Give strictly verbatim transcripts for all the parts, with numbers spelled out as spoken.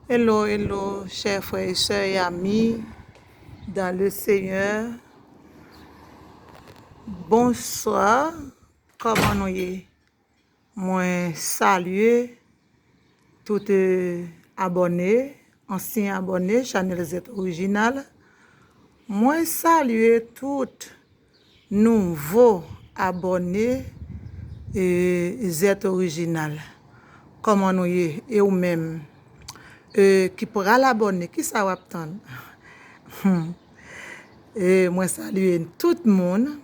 Hello, hello, chers frères et sœurs et amis dans le Seigneur. Bonsoir, kòman nou ye? Mwen salye tout, euh, abòne, ansyen abòne chanèl Zèt Orijinal. Mwen salye tout nouvo abòne, euh, Zèt Orijinal. Kòman nou ye? E ou menm, euh, ki pral abòne, kisa w ap tann? E mwen salye tout moun.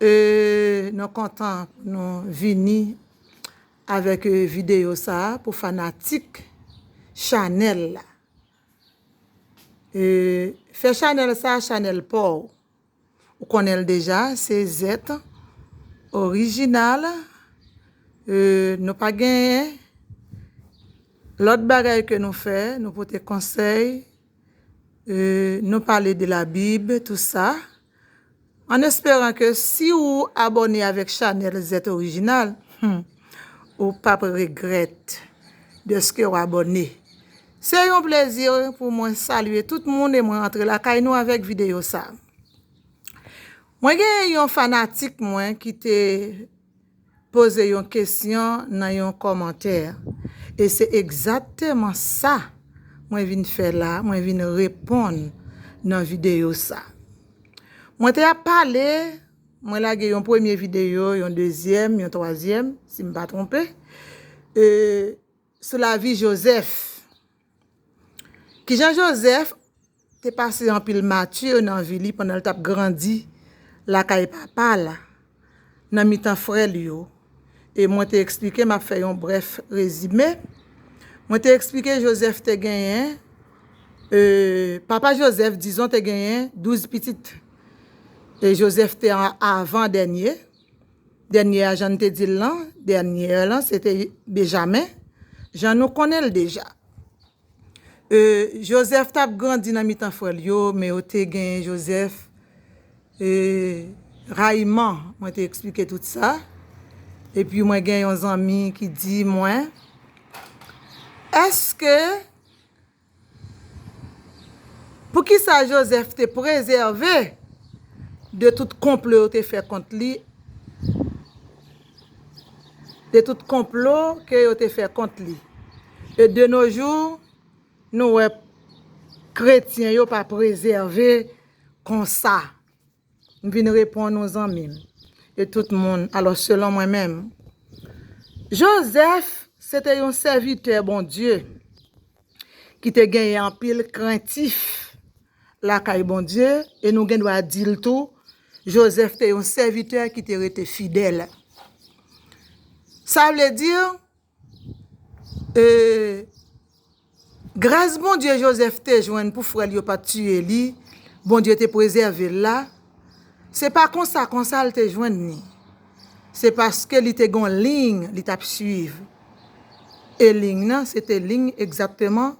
E nou kontan pou nou vini avèk, euh, videyo sa a pou fanatik chanèl la. E fè chanèl sa a chanèl pa w. Ou konnen l deja, se Zèt Orijinal. E nou pa genyen lòt bagay ke nou fè, nou pote konsèy, e nou pale de Labib, tou sa. An esperan ke si ou abòne avèk chanèl Zèt Orijinal, hmm, ou p ap regrèt dèske w abòne. Se yon plezi pou mwen salye tout moun e mwen antre lakay nou avèk videyo sa. Mwen gen yon fanatik mwen ki te poze yon kesyon nan yon kòmantè. E se egzakteman sa mwen vin fè la, mwen vin reponn nan videyo sa. Mwen te ap pale, mwen lage yon premye videyo, yon dezyèm, yon twazyèm, si m pa twonpe, e, sou lavi Jozèf. Kijan Jozèf te pase anpil mati nan vi li pandan l t ap grandi lakay papa l, nan mitan frè l yo. E mwen te eksplike, m ap fè yon brèf rezime. Mwen te eksplike Jozèf te genyen, e, papa Jozèf, dizon, te genyen douz pitit. E Jozèf te an avan dènye. Dènye a, jan n te di l lan, dènye lan, se te Benjamen. Jan nou konnen l deja. E, Jozèf t ap grandi nan mitan frè l yo, men yo te genyen Jozèf, e, rayiman. Mwen te eksplike tout sa. Epi mwen gen yon zanmi ki di mwen, èske, poukisa Jozèf te prezève de tout konplo yo te fè kont li, de tout konplo ke yo te fè kont li? E de nos jours, nou wè kretyen yo pa prezève konsa. M vin reponn ou, zanmi m, e tout moun. Alò, selon mwen menm, Jozèf, se te yon sèvitè Bondye ki te genyen anpil krentif lakay Bondye, e nou gen dwa di l tou, Jozèf te yon sèvitè ki te rete fidèl. Sa vle di, e, gras Bondye Jozèf te jwenn pou frè l yo pa t tiye li, Bondye te prezève l la, se pa konsa, konsa l te jwenn li. Se paske li te gon liy li t ap swiv. E liy nan, se te liy egzakteman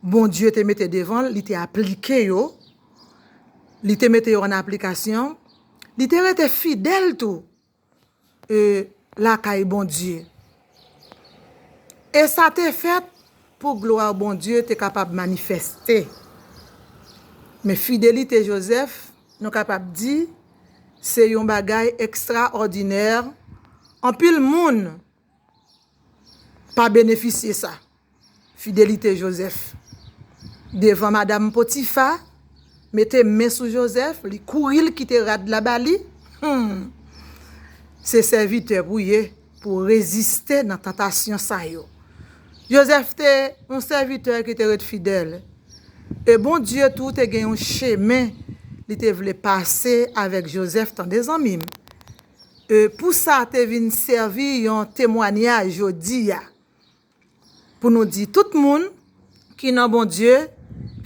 Bondye te mete devan l, li te aplike yo, li te mete yo an aplikasyon, li te rete fidèl tou, e, lakay Bondye. E sa te fèt pou glwa Bondye te kapab manifeste. Men fidelite Jozèf, nou kapab di, se yon bagay ekstraòdinè. Anpil moun pa benefisye sa. Fidelite Jozèf. Devan madanm Potifa mete men sou Jozèf, li kouri, l kite rad la ba li. Hmm. Se sèvitè pou ye, pou reziste nan tantasyon sa yo. Jozèf te yon sèvitè ki te ret fidèl. E Bondye tou te gen yon chemen li te vle pase avèk Jozèf, tande, zanmi m. E pou sa te vin sèvi yon temwanyaj jodi a. Pou nou di tout moun ki nan Bondye,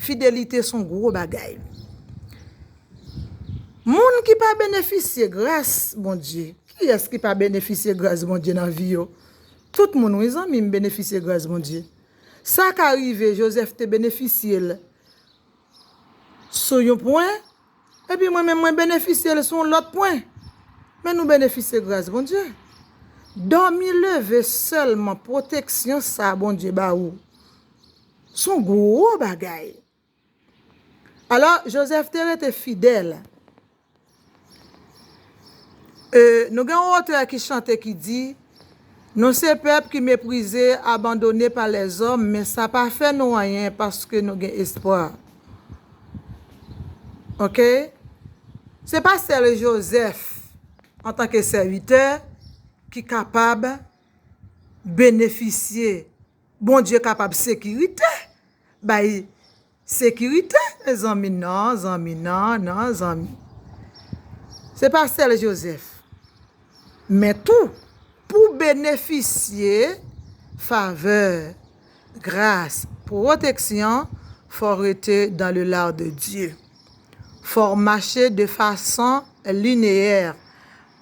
fidelite se yon gwo bagay. Moun ki pa benefisye gras Bondye, kiyès ki pa benefisye gras Bondye nan vi yo? Tout moun, wi, zanmi m, benefisye gras Bondye. Sa ka rive Jozèf te benefisye l sou yon pwen, epi mwen menm mwen benefisye l sou yon lòt pwen. Men nou benefisye gras Bondye. Dòmi leve sèlman, pwoteksyon sa Bondye ba ou, Se yon gwo bagay. Alò, Jozèf te rete fidèl. E, nou gen yon otè ki chante ki di, nou se pèp ki meprize, abandone pa lèzòm, men sa pa fè nou anyen paske nou gen espwa. Oke? Se pa sèl Jozèf, antanke sèvitè, ki kapab benefisye. Bondye kapab sekirite, bay sekirite, mezanmi, non, zanmi, non, non, zanmi. Se pa sèl Jozèf, men tou pou benefisye favè, gras, pwoteksyon, fò rete dans le lard de Dieu. Fò w mache de fason lineyè.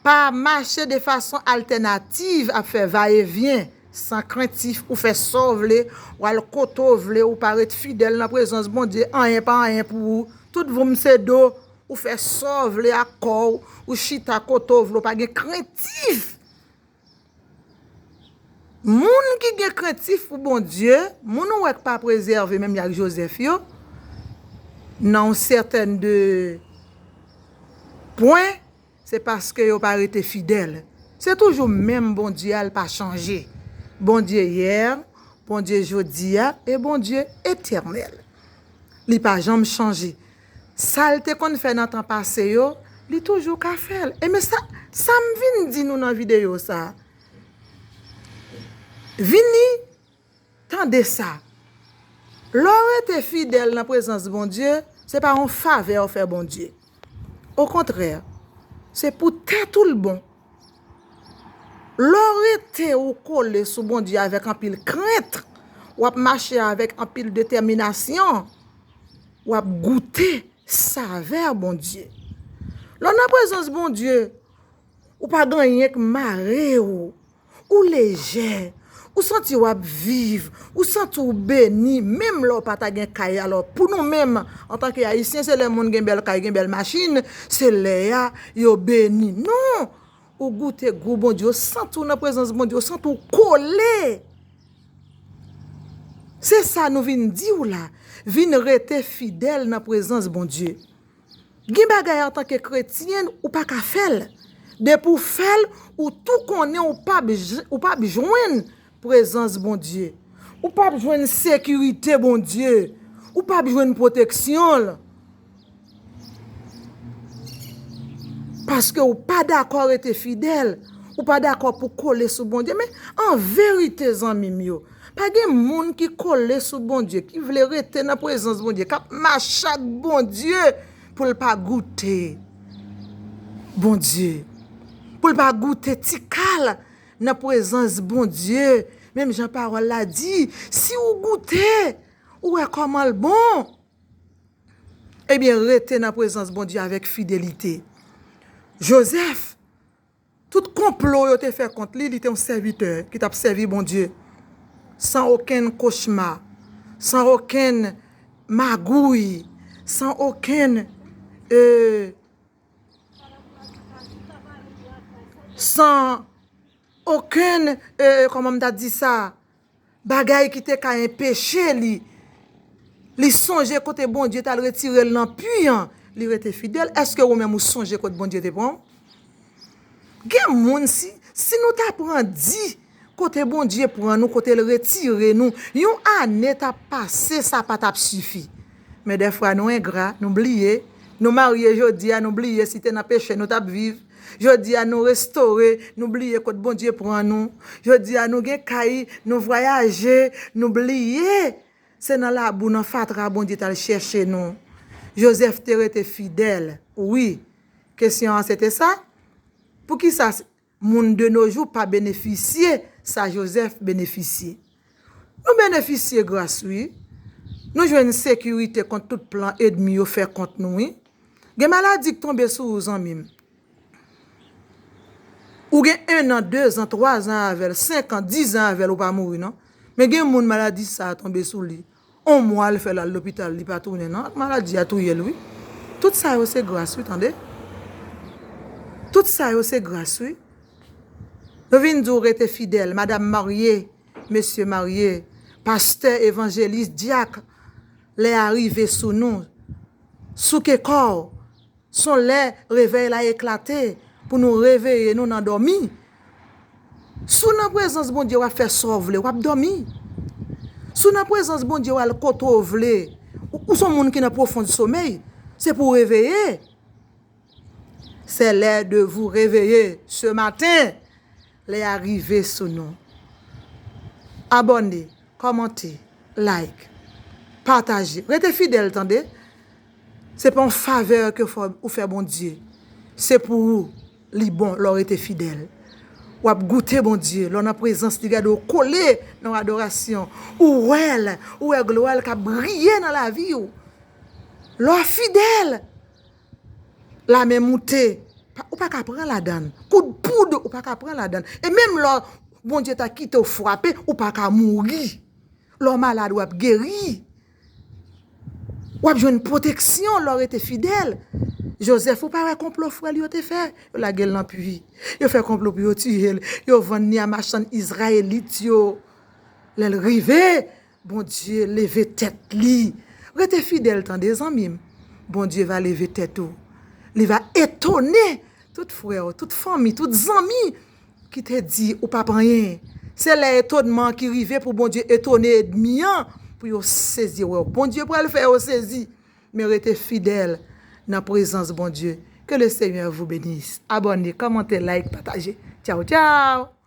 Pa mache de fason altènativ, ap fè vayevyen, san krentif, ou fè sa w vle, w al kote w vle, ou pa ret fidèl nan prezans Bondye, anyen pa anyen pou ou. Tout voum se do, ou fè sa w vle ak kò w, ou chita kote w vle, ou pa gen krentif. Moun ki gen krentif pou Bondye, moun ou wè k pa prezève menm jan ak Jozèf yo, nan yon sètèn de pwen, se paske yo pa rete fidèl. Se toujou menm Bondye a, l pa chanje. Bondye yè, Bondye jodi a, e Bondye etènèl. Li pa janm chanje. Sa l te konn fè nan tan pase yo, li toujou ka fè l. E men sa, sa m vin di nou nan videyo sa a. Vini, tande sa. Lè w rete fidèl nan prezans Bondye, se pa yon favè w fè Bondye. Okontrè, se pou tèt ou l bon. Lè w rete ou kole sou Bondye avèk anpil krent, w ap mache avèk anpil detèminasyon, w ap goute savè Bondye. Lè w nan prezans Bondye, ou pa gen anyen k mare w, ou lejè, ou santi w ap viv, ou santi w beni, menm lè w pa ta gen kay. Alò, pou nou menm, antanke Ayisyen, se lè moun gen bèl kay, gen bèl machin, se lè a yo beni. Non! Ou goute gou Bondye, ou santi w nan prezans Bondye, ou santi w kole. Se sa nou vin di w la. Vin rete fidèl nan prezans Bondye. Gen bagay antanke kretyen ou pa ka fè l. Depi w fè l, ou tou konnen ou p ap j-, ou p ap jwenn prezans Bondye. Ou p ap jwenn sekirite Bondye. Ou p ap jwenn pwoteksyon l. Paske ou pa dakò rete fidèl. Ou pa dakò pou kole sou Bondye. Men an verite, zanmi m yo, pa gen moun ki kole sou Bondye, ki vle rete nan prezans Bondye, k ap mache ak Bondye pou l pa goute Bondye, pou l pa goute ti kal nan prezans Bondye. Menm jan pawòl la di, si w goute, ou wè kòman l bon. Ebyen, rete nan prezans Bondye avèk fidelite. Jozèf, tout konplo yo te fè kont li, li te yon sèvitè ki t ap sèvi Bondye. San okenn kochma, san okenn magouy, san okenn, e, san okenn, e, kòman m ta di sa? Bagay ki te ka enpeche li. Li sonje kote Bondye t al retire l nan pwi an. Li rete fidèl. Èske ou menm ou sonje kote Bondye te pran w? Gen moun, si, si nou ta pran di kote Bondye pran nou, kote l retire nou, yon ane t ap pase, sa pa t ap sifi. Men dèfwa nou engra, nou bliye. Nou marye jodi a, nou bliye si te nan peche nou t ap viv. Jodi a nou restore, nou bliye kot Bondye pran nou. Jodi a nou gen kay, nou vwayaje, nou bliye se nan labou, nan fatra Bondye t al chèche nou. Jozèf te rete fidèl, wi. Kesyon an se te sa, poukisa s-, moun de nos jours pa benefisye sa Jozèf benefisye? Nou benefisye gras, wi. Nou jwenn sekirite kont tout plan ènmi yo fè kont nou, wi. Gen maladi k tonbe sou ou, zanmi m. Ou gen en an, de zan, twa zan avè l, senk an, diz an avè l, ou pa mouri, non. Men gen moun maladi sa a tonbe sou li. On mwa l fè l al lopital, li pa tounen, non. Maladi a touye l, wi. Tout sa yo se gras, wi, tande. Tout sa yo se gras, wi. Nou vin di w rete fidèl, madanm marye, mesye marye, pastè, evanjelis, dyak, lè a rive sou nou. Souke kò w. Se yon lè revèy la eklate pou nou reveye nou nan dòmi. Si w nan prezans Bondye, w ap fè sa w vle, w ap dòmi. Si w nan prezans Bondye, w al kote w vle. Ou, ou se yon moun ki nan pwofon somèy, se pou w reveye. C'est l'heure de vous réveiller ce matin. Lè a rive sou nou. Abòne, kòmante, like, pataje. Rete fidèl, tande. Se pa yon favè ke fò ou fè Bondye. Se pou ou li bon lè w rete fidèl. W ap goute Bondye lè w nan prezans li, gade w kole nan adorasyon. Ou wè l, ou wè glwa l k ap briye nan lavi w. Lè w fidèl, lame moute, pa- ou pa ka pran ladann. Kout poud, ou pa ka pran ladann. E menm lè Bondye ta kite w frape, ou pa ka mouri. Lè w malad, w ap geri. W ap jwenn pwoteksyon lè w rete fidèl. Jozèf, ou pa wè konplo frè l yo te fè? Yo lage l nan pwi. Yo fè konplo pou yo tiye l. Yo vann li a machann izrayelit yo. Lè l rive, Bondye leve tèt li. Rete fidèl, tande, zanmi m. Bondye va leve tèt ou. Li va etone tout frè w, tout fanmi, tout zanmi ki te di ou p ap anyen. Se lè etonman ki rive pou Bondye etone ènmi an, pou yo sezi wè w. Bondye pral fè yo sezi. Men rete fidèl nan prezans Bondye. Que le Seigneur vous bénisse. Abòne, kòmante, like, pataje. Tchaw, tchaw!